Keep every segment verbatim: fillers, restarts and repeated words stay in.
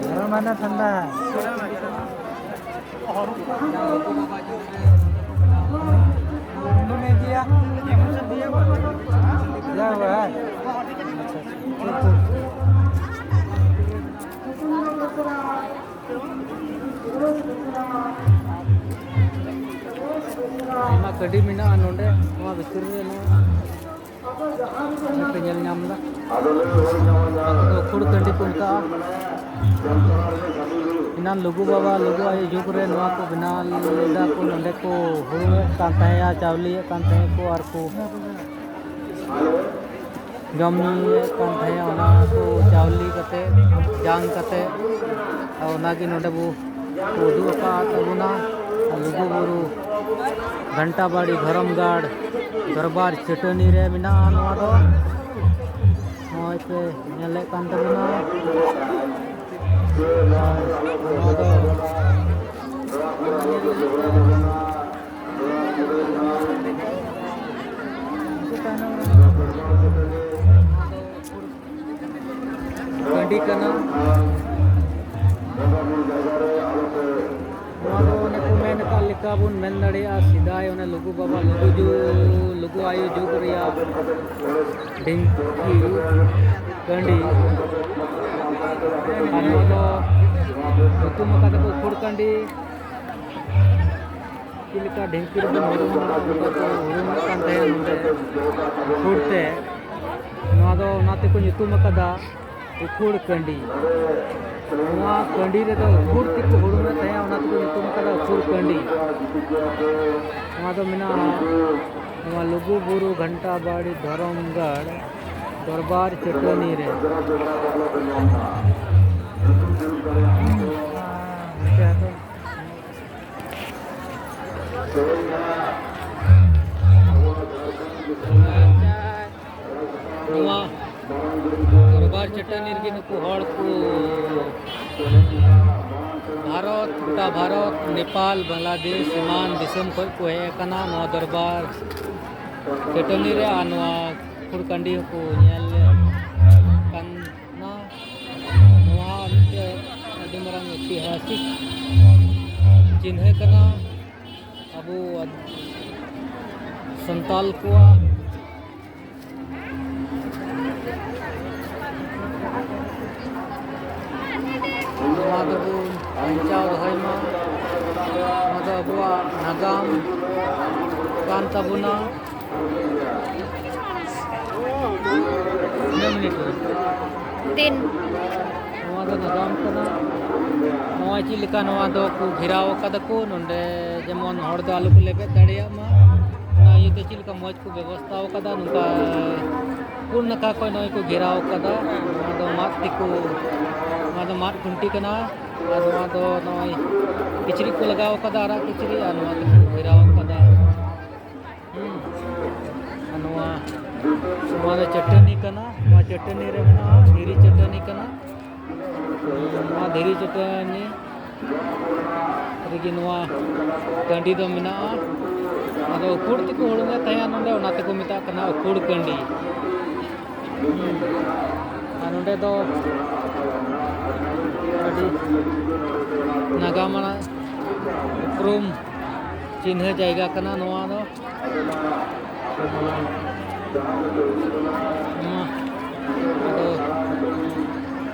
ᱜᱚᱨᱚᱢ ᱟᱱᱟ ᱴᱷᱟᱱᱰᱟ᱾ ᱤᱱᱫᱳᱱᱮᱥᱤᱭᱟ᱾ ᱪᱟᱞᱟᱣ ᱦᱩᱭᱩᱜᱼᱟ, ᱦᱮᱸ? ᱟᱪᱪᱷᱟ, ᱟᱪᱪᱷᱟ, ᱴᱷᱤᱠ, ᱴᱷᱤᱠ᱾ ᱟᱭᱢᱟ ᱜᱟᱹᱰᱤ ᱢᱮᱱᱟᱜᱼᱟ ᱱᱚᱰᱮ, ᱱᱚᱣᱟ ᱵᱷᱤᱛᱤᱨ ᱨᱮ ᱱᱚᱣᱟ᱾ ᱯᱮ ᱧᱮᱞ ᱧᱟᱢ ᱮᱫᱟ᱾ ᱱᱚᱣᱟ ᱠᱚᱫᱚ ᱠᱷᱩᱲ ᱴᱟᱺᱰᱤ ᱠᱚ ᱢᱮᱛᱟᱜᱼᱟ᱾ ᱮᱱᱟᱱ ᱞᱩᱜᱩ ᱵᱟᱵᱟ, ᱞᱩᱜᱩ ᱟᱭᱳ ᱡᱩᱜᱽ ᱨᱮ ᱱᱚᱣᱟ ᱠᱚ ᱵᱮᱱᱟᱣ ᱞᱮᱫᱟ ᱠᱚ, ᱱᱚᱸᱰᱮ ᱠᱚ ᱦᱩᱲᱩᱝ ᱮᱫ ᱠᱟᱱ ᱛᱟᱦᱮᱸᱜᱼᱟ, ᱪᱟᱣᱞᱮᱭᱮᱫ ᱠᱟᱱ ᱛᱟᱦᱮᱸᱜ ᱠᱚ ᱟᱨ ᱠᱚ ᱡᱚᱢ ᱧᱩᱭᱮᱫ ᱠᱟᱱ ᱛᱟᱦᱮᱸᱜᱼᱟ᱾ ᱚᱱᱟ ᱠᱚ ᱪᱟᱣᱞᱮ ᱠᱟᱛᱮ, ᱡᱟᱝ ᱠᱟᱛᱮ, ᱟᱨ ᱚᱱᱟᱜᱮ ᱱᱚᱸᱰᱮ ᱵᱚ ᱩᱫᱩᱜ ᱟᱠᱟᱫ ᱛᱟᱵᱚᱱᱟ᱾ ᱞᱩᱜᱩ ᱵᱩᱨᱩ ᱜᱷᱟᱱᱴᱟ ᱵᱟᱲᱤ ᱫᱷᱚᱨᱚᱢ ᱜᱟᱲ ᱫᱚᱨᱵᱟᱨ ᱪᱟᱹᱴᱟᱹᱱᱤ ᱨᱮ ᱢᱮᱱᱟᱜᱼᱟ ᱱᱚᱣᱟ ᱫᱚ᱾ ᱱᱚᱜᱼᱚᱭ ᱯᱮ ᱧᱮᱞᱮᱫ ᱠᱟᱱ ᱛᱟᱵᱚᱱᱟ᱾ ᱟᱨ ᱱᱚᱣᱟ ᱫᱚ ᱴᱟᱺᱰᱤ ᱠᱟᱱᱟ᱾ ᱱᱚᱣᱟ ᱫᱚ ᱚᱱᱮ ᱠᱚ ᱢᱮᱱ ᱟᱠᱟᱫ ᱞᱮᱠᱟ ᱵᱚᱱ ᱢᱮᱱ ᱫᱟᱲᱮᱭᱟᱜᱼᱟ, ᱥᱮᱫᱟᱭ ᱚᱱᱮ ᱞᱩᱜᱩ ᱵᱟᱵᱟ, ᱞᱩᱜᱩ ᱡᱩ-, ᱞᱩᱜᱩ ᱟᱭᱳ ᱡᱩᱜᱽ ᱨᱮᱭᱟᱜ ᱰᱷᱤᱝᱠᱤ ᱴᱟᱺᱰᱤ᱾ ᱟᱨ ᱱᱚᱣᱟ ᱫᱚ ᱧᱩᱛᱩᱢ ᱟᱠᱟᱫᱟ ᱠᱚ ᱠᱷᱩᱲ ᱴᱟᱺᱰᱤ᱾ ᱪᱮᱫ ᱞᱮᱠᱟ ᱰᱷᱤᱝᱠᱤ ᱨᱮᱵᱚᱱ ᱦᱩᱲᱩᱝᱟ, ᱚᱱᱠᱟ ᱠᱚ ᱦᱩᱲᱩᱝᱮᱫ ᱠᱟᱱ ᱛᱟᱦᱮᱸᱫ ᱱᱚᱰᱮ ᱠᱷᱩᱲ ᱛᱮ᱾ ᱱᱚᱣᱟ ᱫᱚ ᱚᱱᱟ ᱛᱮᱠᱚ ᱧᱩᱛᱩᱢ ᱟᱠᱟᱫᱟ ᱩᱠᱷᱩᱲ ᱴᱟᱺᱰᱤ᱾ ᱱᱚᱣᱟ ᱴᱟᱺᱰᱤ ᱨᱮᱫᱚ ᱩᱠᱷᱩᱲ ᱛᱮᱠᱚ ᱦᱩᱲᱩᱝᱮᱫ ᱛᱟᱦᱮᱸᱫ, ᱚᱱᱟ ᱛᱮᱠᱚ ᱧᱩᱛᱩᱢ ᱟᱠᱟᱫᱟ ᱩᱠᱷᱩᱲ ᱴᱟᱺᱰᱤ᱾ ᱱᱚᱣᱟ ᱫᱚ ᱢᱮᱱᱟᱜᱼᱟ ᱱᱚᱣᱟ ᱞᱩᱜᱩ ᱵᱩᱨᱩ ᱜᱷᱟᱱᱴᱟ ᱵᱟᱲᱤ ᱫᱷᱚᱨᱚᱢ ᱜᱟᱲ ᱫᱚᱨᱵᱟᱨ ᱪᱟᱹᱴᱟᱹᱱᱤ ᱨᱮ᱾ ᱱᱚᱣᱟ ᱫᱚᱨᱵᱟᱨ ᱪᱟᱹᱴᱟᱹᱱᱤ ᱨᱮᱜᱮ ᱱᱩᱠᱩ ᱦᱚᱲ ᱠᱚ ᱵᱷᱟᱨᱚᱛ, ᱜᱚᱴᱟ ᱵᱷᱟᱨᱚᱛ, ᱱᱮᱯᱟᱞ, ᱵᱟᱝᱞᱟᱫᱮᱥ ᱮᱢᱟᱱ ᱫᱤᱥᱚᱢ ᱠᱷᱚᱱ ᱠᱚ ᱦᱮᱡ ᱟᱠᱟᱱᱟ ᱱᱚᱣᱟ ᱫᱚᱨᱵᱟᱨ ᱪᱟᱹᱴᱟᱹᱱᱤ ᱨᱮ, ᱟᱨ ᱱᱚᱣᱟ ᱠᱷᱩᱲᱠᱟᱺᱰᱤ ᱦᱚᱸᱠᱚ ᱧᱮᱞ ᱠᱟᱱᱟ᱾ ᱱᱚᱣᱟ ᱢᱤᱫᱴᱮᱡ ᱟᱹᱰᱤ ᱢᱟᱨᱟᱝ ᱤᱛᱤᱦᱟᱥᱤᱠ ᱪᱤᱱᱦᱟᱹ ᱠᱟᱱᱟ ᱟᱵᱚ ᱥᱟᱱᱛᱟᱞ ᱠᱚᱣᱟᱜ᱾ ᱱᱚᱣᱟ ᱫᱚᱵᱚᱱ ᱵᱟᱧᱪᱟᱣ ᱫᱚᱦᱚᱭ ᱢᱟ᱾ ᱱᱚᱣᱟ ᱫᱚ ᱟᱵᱚᱣᱟᱜ ᱱᱟᱜᱟᱢ ᱠᱟᱱ ᱛᱟᱵᱚᱱᱟ᱾ ᱛᱤᱱᱟᱹᱜ ᱢᱤᱱᱤᱴ ᱦᱩᱭ? ᱛᱤᱱ᱾ ᱱᱚᱣᱟ ᱫᱚ ᱱᱟᱜᱟᱢ ᱠᱟᱱᱟ᱾ ᱱᱚᱣᱟ ᱪᱮᱫ ᱞᱮᱠᱟ, ᱱᱚᱣᱟ ᱫᱚ ᱠᱚ ᱜᱷᱮᱨᱟᱣ ᱟᱠᱟᱫᱟ ᱠᱚ ᱱᱚᱰᱮ, ᱡᱮᱢᱚᱱ ᱦᱚᱲ ᱫᱚ ᱟᱞᱚ ᱠᱚ ᱞᱮᱵᱮᱫ ᱫᱟᱲᱮᱭᱟᱜ ᱢᱟ, ᱚᱱᱟ ᱤᱭᱟᱹᱛᱮ ᱪᱮᱫ ᱞᱮᱠᱟ ᱢᱚᱡᱽ ᱠᱚ ᱵᱮᱵᱚᱥᱛᱷᱟ ᱟᱠᱟᱫᱟ᱾ ᱱᱚᱝᱠᱟ ᱯᱩᱱ ᱱᱟᱠᱷᱟ ᱠᱷᱚᱱ ᱱᱚᱜᱼᱚᱭ ᱠᱚ ᱜᱷᱮᱨᱟᱣ ᱟᱠᱟᱫᱟ᱾ ᱱᱚᱣᱟ ᱫᱚ ᱢᱟᱫ ᱛᱮᱠᱚ, ᱱᱚᱣᱟ ᱫᱚ ᱢᱟᱫ ᱠᱷᱩᱱᱴᱤ ᱠᱟᱱᱟ᱾ ᱟᱨ ᱱᱚᱣᱟ ᱫᱚ ᱱᱚᱜᱼᱚᱭ ᱠᱤᱪᱨᱤᱡ ᱠᱚ ᱞᱟᱜᱟᱣ ᱟᱠᱟᱫᱟ, ᱟᱨᱟᱜ ᱠᱤᱪᱨᱤᱡ, ᱟᱨ ᱱᱚᱣᱟ ᱛᱮᱠᱚ ᱜᱷᱮᱨᱟᱣ ᱟᱠᱟᱫᱟ᱾ ᱦᱩᱸ᱾ ᱟᱨ ᱱᱚᱣᱟ, ᱱᱚᱣᱟ ᱫᱚ ᱪᱟᱹᱴᱟᱹᱱᱤ ᱠᱟᱱᱟ᱾ ᱱᱚᱣᱟ ᱪᱟᱹᱴᱟᱹᱱᱤ ᱨᱮ ᱢᱮᱱᱟᱜᱼᱟ, ᱫᱷᱤᱨᱤ ᱪᱟᱹᱴᱟᱹᱱᱤ ᱠᱟᱱᱟ᱾ ᱱᱚᱣᱟ ᱫᱷᱤᱨᱤ ᱪᱟᱹᱴᱟᱹᱱᱤ ᱨᱮᱜᱮ ᱱᱚᱣᱟ ᱴᱟᱺᱰᱤ ᱫᱚ ᱢᱮᱱᱟᱜᱼᱟ᱾ ᱟᱫᱚ ᱩᱠᱷᱩᱲ ᱛᱮᱠᱚ ᱦᱩᱲᱩᱝ ᱮᱫ ᱛᱟᱦᱮᱸᱫ ᱱᱚᱰᱮ, ᱚᱱᱟ ᱛᱮᱠᱚ ᱢᱮᱛᱟᱜ ᱠᱟᱱᱟ ᱩᱠᱷᱩᱲ ᱴᱟᱺᱰᱤ᱾ ᱟᱨ ᱱᱚᱰᱮ ᱫᱚ ᱟᱹᱰᱤ ᱱᱟᱜᱟᱢ ᱟᱱᱟᱜ ᱩᱯᱨᱩᱢ ᱪᱤᱱᱦᱟᱹ ᱡᱟᱭᱜᱟ ᱠᱟᱱᱟ ᱱᱚᱣᱟ ᱫᱚ᱾ ᱱᱚᱣᱟ ᱫᱚ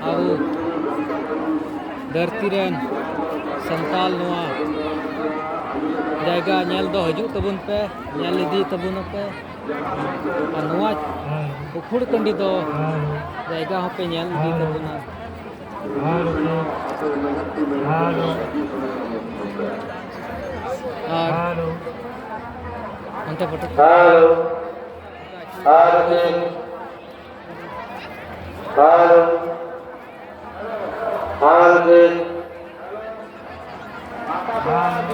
ᱟᱵᱚ ᱫᱷᱟᱹᱨᱛᱤ ᱨᱮᱱ ᱥᱟᱱᱛᱟᱞ ᱱᱚᱣᱟ ᱡᱟᱭᱜᱟ ᱧᱮᱞ ᱫᱚ ᱦᱤᱡᱩᱜ ᱛᱟᱵᱚᱱ ᱯᱮ, ᱧᱮᱞ ᱤᱫᱤ ᱛᱟᱵᱚᱱᱟᱯᱮ᱾ ᱟᱨ ᱱᱚᱣᱟ ᱩᱠᱷᱩᱲ ᱴᱟᱺᱰᱤ ᱫᱚ ᱡᱟᱭᱜᱟ ᱦᱚᱸᱯᱮ ᱧᱮᱞ ᱤᱫᱤ ᱛᱟᱵᱚᱱᱟ᱾ ᱟᱨ ᱚᱱᱛᱮ photo. Hello, hello, check. Hello, hello, check.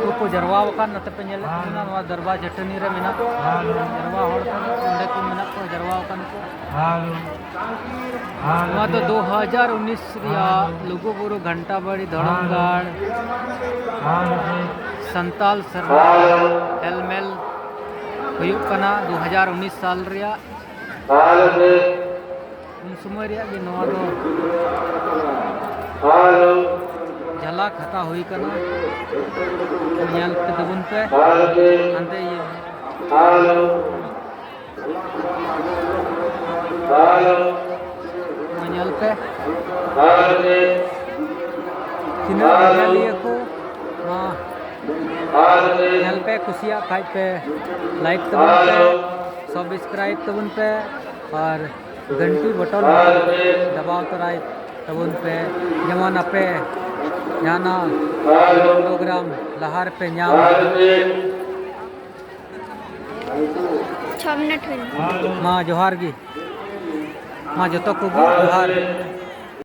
ᱩᱱᱠᱩ ᱠᱚ ᱡᱟᱨᱣᱟ ᱟᱠᱟᱱ, ᱱᱚᱛᱮ ᱯᱮ ᱧᱮᱞᱮᱫ ᱠᱚ ᱢᱮᱱᱟᱜ ᱱᱚᱣᱟ ᱫᱚᱨᱵᱟᱨ ᱪᱟᱹᱴᱟᱹᱱᱤ ᱨᱮ ᱢᱮᱱᱟᱜ ᱠᱚᱣᱟ᱾ ᱡᱟᱨᱣᱟ ᱦᱚᱲ ᱠᱚ ᱱᱚᱰᱮ ᱠᱚ ᱢᱮᱱᱟᱜ ᱠᱚᱣᱟ, ᱡᱟᱨᱣᱟ ᱟᱠᱟᱱ ᱠᱚ᱾ ᱱᱚᱣᱟ ᱫᱚ ᱫᱩ ᱦᱟᱡᱟᱨ ᱩᱱᱤᱥ ᱨᱮᱭᱟᱜ ᱞᱩᱜᱩᱵᱩᱨᱩ ᱜᱷᱟᱱᱴᱟᱵᱟᱲᱤ ᱫᱷᱚᱨᱚᱢᱜᱟᱲ ᱥᱟᱱᱛᱟᱞ ᱥᱮᱨᱢᱟ ᱦᱮᱞᱢᱮᱞ ᱦᱩᱭᱩᱜ ᱠᱟᱱᱟ, ᱫᱩ ᱦᱟᱡᱟᱨ ᱩᱱᱤᱥ ᱥᱟᱞ ᱨᱮᱭᱟᱜ᱾ ᱩᱱ ᱥᱚᱢᱚᱭ ᱨᱮᱭᱟᱜ ᱜᱮ ᱱᱚᱣᱟ ᱫᱚ ᱡᱷᱟᱞᱟᱠ ᱦᱟᱛᱟᱣ ᱦᱩᱭ ᱠᱟᱱᱟ᱾ ᱧᱮᱞ ᱯᱮ ᱛᱟᱵᱚᱱ ᱯᱮ ᱦᱟᱱᱛᱮ ᱤᱭᱟᱹ᱾ ᱢᱟ ᱧᱮᱞ ᱯᱮ ᱛᱤᱱᱟᱹᱜ ᱧᱮᱧᱮᱞᱤᱭᱟᱹ ᱠᱚ᱾ ᱢᱟ ᱧᱮᱞ ᱯᱮ, ᱠᱩᱥᱤᱭᱟᱜ ᱠᱷᱟᱡ ᱯᱮ ᱞᱟᱭᱤᱠ ᱛᱟᱵᱚᱱ ᱯᱮ, ᱥᱟᱵᱥᱠᱨᱟᱭᱤᱵ ᱛᱟᱵᱚᱱ ᱯᱮ ᱟᱨ ᱜᱷᱟᱱᱴᱤ ᱵᱚᱴᱚᱱ ᱦᱚᱸ ᱫᱟᱵᱟᱣ ᱛᱚᱨᱟᱭ ᱛᱟᱵᱚᱱ ᱯᱮ, ᱡᱮᱢᱚᱱ ᱟᱯᱮ ᱡᱟᱦᱟᱱᱟᱜ ᱯᱨᱳᱜᱨᱟᱢ ᱞᱟᱦᱟ ᱨᱮᱯᱮ ᱧᱟᱢ᱾ ᱪᱷᱚ ᱢᱤᱱᱤᱴ ᱦᱩᱭᱱᱟ᱾ ᱢᱟ ᱡᱚᱦᱟᱨ ᱜᱮ, ᱢᱟ ᱡᱚᱛᱚ ᱠᱚᱜᱮ ᱡᱚᱦᱟᱨ᱾